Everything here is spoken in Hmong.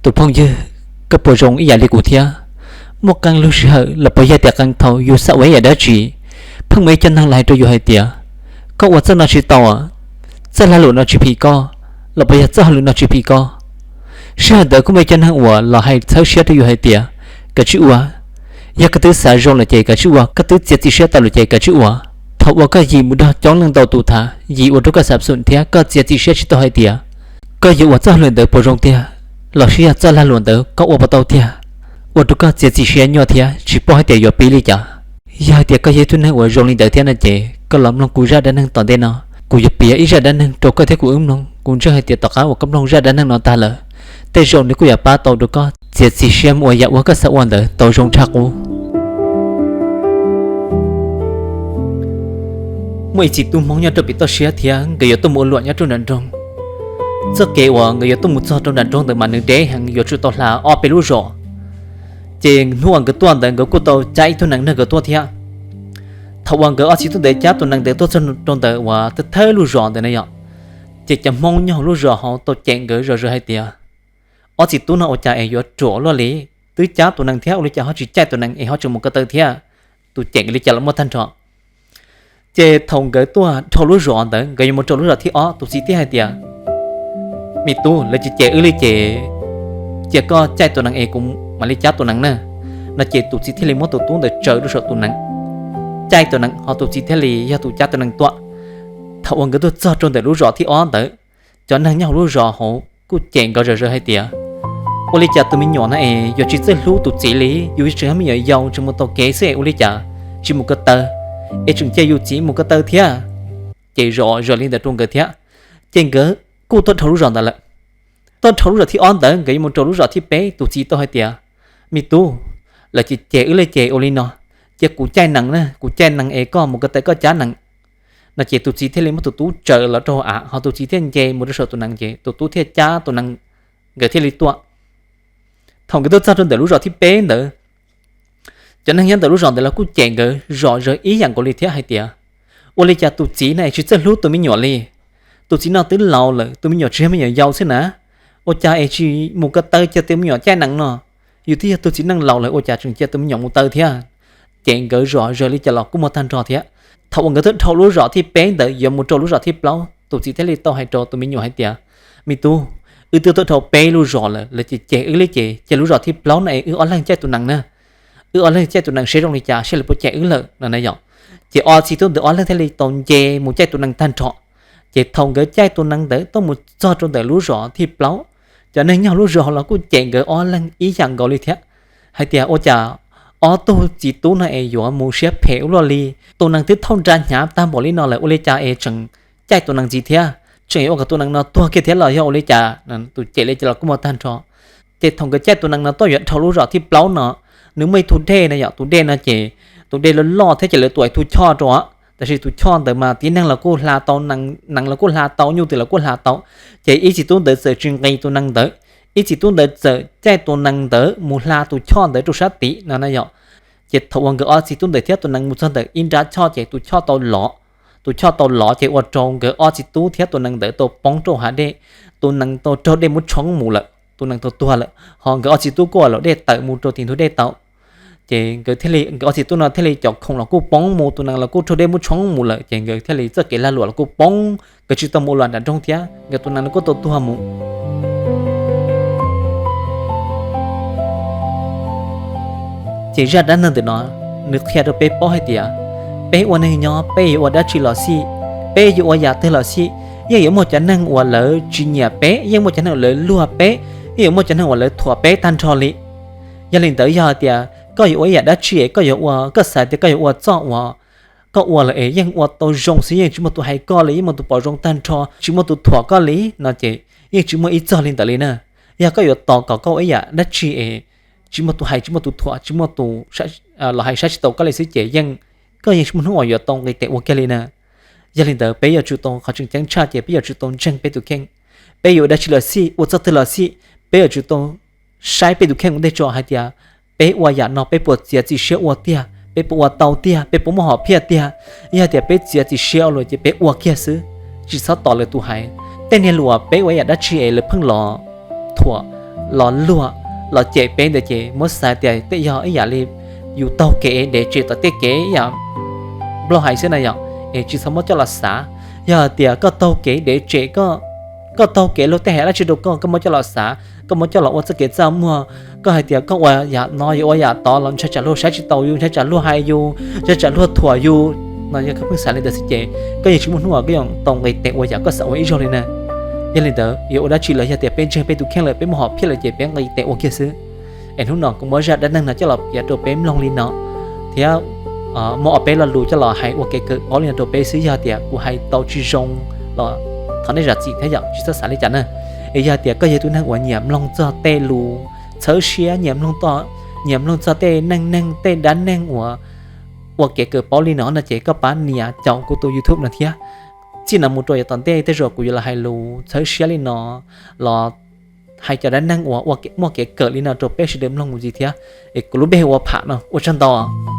Tus phooj ywg, koj puas zoo ib yam li kuv thiab? Muaj qee lub sij hawm los puas yog tias qee thaum yus xav ua ib yam dab tsi, pheej muaj ib co neeg los hais rau yus hais tias, koj ua txoj no tsis tau, txoj lag luam no tsis phim koj, los puas yog txoj hauj lwm no tsis phim koj. Sij hawm ntawd kuj muaj ib co neeg uas los hais txhawb siab rau yus hais tias, kav tsij ua, yog koj twb xav zoo lawm ces kav tsij ua, koj twb txiav txim siab tau lawm ces kav tsij ua. Thaum uas koj yim mus nrog coob leej ntau tus tham, yim ua rau koj xav xum thiab koj txiav txim siab tsis tau hais tias koj yuav ua txoj hauj lwm ntawd puas zoo tiag, los sis yog txoj lag luam ntawd koj ua puas tau tiag, ua rau koj txiav txim siab nyuaj thiab tsis paub hais tias yuav piv li cas. Yog hais tias koj yog ib tug neeg uas zoo li ntawd thiab no ces koj los mloog kuv zaj dab neeg tom ntej no, kuv yuav piav ib zaj dab neeg rau koj thiab kuv wb mloog. Kuv ntseeg hais tias tom qab uas koj mloog zaj dab neeg no tag lawm, tej zaum nws kuj yuav pab tau rau koj txiav txim siab mus ua yam uas koj xav ua ntawd tau zoo tshaj qub. Muaj ib txiv tub Hmoob nyob rau pem toj siab thiab nkawd yuav tuaj mus ua luam nyob rau nram nroog. Txoj kev uas nkawd yuav tuaj mus txog rau nram nroog ntawd mas nws deb heev, yuav tsum tau hla ob peb lub zos. Ces hnub uas nkawd tuaj ntawd nkawd kuj tau cab ib tug nees nrog nkawd tuaj thiab. Thaum uas nkawd ob txiv tub ntawd cab tus nees ntawd tuaj txog rau ntawm uas thawj thawj lub zos ntawd na yom, ces cov Hmoob nyob hauv lub zos hauv tau cem nkawd zom zaws hais tias, ob txiv tub no ua cas es yuav ruam luaj li, twb cab tus nees thiab ua li cas ho tsis caij tus nees es ho tseem mus ko taw thiab, tus cem li cas los muaj tag nrho. Ces thaum nkawd tuaj dhau lub zos ntawd nkawd yuav mus rau lub zos thib ob, tus txiv thiaj hais tias, me tub, lawv cem cem wb li ces, cia koj caij tus nees es kuv mam li cab tus nees na. No ces tus txiv thiaj li muab tus tub ntawd tsaws rau saum tus nees, caij tus nees ho tus txiv thiaj li yog tus cab tus nees tuaj. Thaum uas nkawd tuaj txog rau ntawm lub zos thib ob ntawd, cov neeg nyob hauv lub zos hauv kuj cem nkawd zom zaws hais tias, ua li cas tus me nyuam no es yuav tsis txawj hlub tus txiv li, yus tseem yog me nyuam yaus tseem mus taug kev xwb es ua li cas tsis mus ko taw, es tseem cia yus txiv mus ko taw thiab. Ces zom zaws li ntawd rau nkawd thiab. Ces nkawd kuj tuaj dhau lub zos ntawd lawm. Tuaj dhau lub zos thib ob ntawd nkawd yuav mus rau lub zos thib peb, tus txiv tau hais tias, me tub, lawv cem cem wb li ces ua li no, cia kuv caij nees na, kuv caij nees es koj mus ko taw koj cab nees. No ces tus txiv thiaj li muab tus tub tsaws los rau av ho tus txiv thiaj nce mus rau saum tus nees ces tus tub thiaj cab tus nees, nkawd thiaj li tuaj. Thaum nkawd tuaj txog rau ntawm lub zos thib peb ntawd, cov neeg nyob ntawm lub zos ntawd los kuj cem nkawd zom zaws ib yam nkaus li thiab hais tias, ua li cas tus txiv no es tsis txawj hlub tus me nyuam li. Tus txiv no twb laus lawm, tus me nyuam tsis yog me nyuam yaus xwb na, ua cas es tsis mus ko taw cia tus me nyuam caij nees no. Yus twb yog tus txiv neej laus lawm ua cas tseem cia tus me nyuam mus taw thiab. Cem nkawd zom zaws li cas los kuj muaj tag nrho thiab. Thaum uas nkawd tuaj dhau lub zos thib peb ntawd yuav mus rau lub zos thib plaub, tus txiv thiaj li tau hais rau tus me nyuam hais tias, me tub, wb twb tuaj dhau peb lub zos lawm, lawv cem cem wb li ces cia lub zos thib plaub no es wb ob leeg caij tus nees na. Wb ob leeg caij tus nees seb zoo li cas, seb lawv puas cem wb lawm no na yom. Ces ob txiv tub ntawd ob leeg thiaj li tau nce mus caij tus nees tag nrho. Ces thaum nkawd caij tus nees ntawd tuaj mus txog rau ntawm lub zos thib plaub, cov neeg nyob lub zos los kuj cem nkawd ob leeg ib yam nkaus li thiab, hais tias ua cas ob tug txiv tub no es yuav mus siab phem ua luaj li. Tus nees twb thauj nra hnyav tag npaum li no lawm ua li cas es tseem caij tus nees ntxiv thiab, tseem yuav ua kom tus nees no tuag kiag thiab los yog ua li cas. Tus cem li cas los kuj muaj tag nrho. Ces thaum nkawd caij tus nees no tuaj yuav dhau lub zos thib plaub no, nws muaj ib tug dej na yom, tus dej no ces tus dej loj loj thiab ces lawv tuam tus choj rau, tab sis tus choj ntawd mas tib neeg los kuj hla tau, nees los kuj hla tau, nyuj twm los kuj hla tau. Ces ib txiv tub ntawd txawm tsis nqis tus nees ntawd, ib txiv tub ntawd txawm caij tus nees ntawd mus hla tus choj ntawd rau sab tid no na yom. Ces thaum uas nkawd ob txiv tub ntawd thiab tus nees mus txog ntawm ib nrab choj ces tus choj tau lov. Tus choj tau lov ces ua rau nkawd ob txiv tub thiab tus nees ntawd tau poob rau hav dej. Tus nees tau raug dej muab tshoob mus lawm, tus nees tau tuag lawm, ho nkawd ob txiv tub kuj ua luam dej tawm mus rau tim ntug dej tau. Ces nkawd thiaj li, nkawd ob txiv tub no thiaj li cov khoom los kuj poob mus, tus nees los kuj raug dej muab tshoob mus lawm, ces nkawd thiaj li txoj kev lag luam los kuj poob, nkawd tsis tau mus ua luam nram nroog thiab, nkawd tus nees los kuj tau tuag mus. Ces zaj dab neeg ntawm no nws qhia rau peb paub hais tias, peb ua neeg nyob peb yuav ua dab tsi los xij, peb yuav ua yam twg los xij, yeej yuav muaj cov neeg uas lawv tsis nyiam peb, yeej muaj cov neeg uas lawv luag peb, yeej yuav muaj cov neeg uas lawv thuam peb tag nrho li. Yog li ntawd yog hais tias koj yuav ua ib yam dab tsi es koj yuav ua, koj xav tias koj yuav ua txoj uas koj ua lawm es yeej ua tau zoo xwb, yeej tsis muaj tus hais koj li, yeej muaj tus pom zoo tag nrho, tsis muaj tus thuam koj li no ces yeej tsis muaj ib txog li ntawd li na. Yog koj yuav tos kom koj ua ib yam dab tsi es tsis muaj tus hais, tsis muaj tus thuam, tsis muaj tus los hais saib tsis taus koj li xwb ces yeej, koj yeej tsis muaj hnub uas yuav tau nqis tes ua kiag li na. Yog li ntawd peb yuav tsum tau, qhov tseem ceeb tshaj ces peb yuav tsum tau ntseeg peb tus kheej. Peb yuav ua dab tsi los xij, ua txoj twg los xij, peb yuav tsum tau saib peb tus kheej ua ntej tso hais tias peb ua yam no peb puas txiav txim siab ua tiag, peb puas ua tau tiag, peb puas muaj hom phiaj tiag. Yog tias peb txiav txim siab ua lawm ces peb ua kiag xwb, tsis txhob tos lwm tus hais. Tej niag lus uas peb ua ib yam dab tsi es lawv pheej los thuam, los luag, los cem peb ntawd ces muab xav tias tej yog ib yam li yus taug kev dev tsem tom tej kev ib yam Nplog hais xwb na yom, es tsis txhob muab coj los xav. Yog hais tias koj taug kev dev tsem, koj taug kev luag tej hais dab tsi rau koj, koj muab coj los xav, koj muab coj los ua txoj kev txaj muag, koj hais tias koj ua yam no yuav ua yam tod los ntshai tsam luag saib tsis taus yus, ntshai tsam luag hais yus, ntshai tsam luag thuam yus no, yog koj pheej xav li ntawd xwb ces koj yeej tsis muaj hnub uas koj yuav tau nqis tes ua yam koj xav ua ib zaug li na. Yog li ntawd yuav ua dab tsi lawm, yog tias peb ntseeg peb tus kheej lawm, peb muaj hom phiaj lawm ces peb nqis tes ua kiag xwb. Es hnub no kuv muab zaj dab neeg no coj los piav rau peb mloog li no thiab muab ob peb lo lus coj los hais ua kev kawm paub li no rau peb xwb. Yog tias kuv hais tau tsis zoo los thov nej zam txim thiab yom, tsis txhob xav li cas na. Es yog tias koj yog tus neeg uas nyiam mloog txog tej lus txhawb siab, nyiam mloog, nyiam mloog txog tej neej neeg tej dab neeg uas ua kev kawm paub li no no ces koj pab nias caum kuv tus YouTube no thiab. Txij no mus rau yav tom ntej tej zaum kuv yuav los hais lus txhawb siab li no los hais cov dab neeg uas muaj kev kawm li no rau peb sawv daws mloog mus ntxiv thiab. Es kuv lub npe hu ua Pham no, ua tsaug ntau.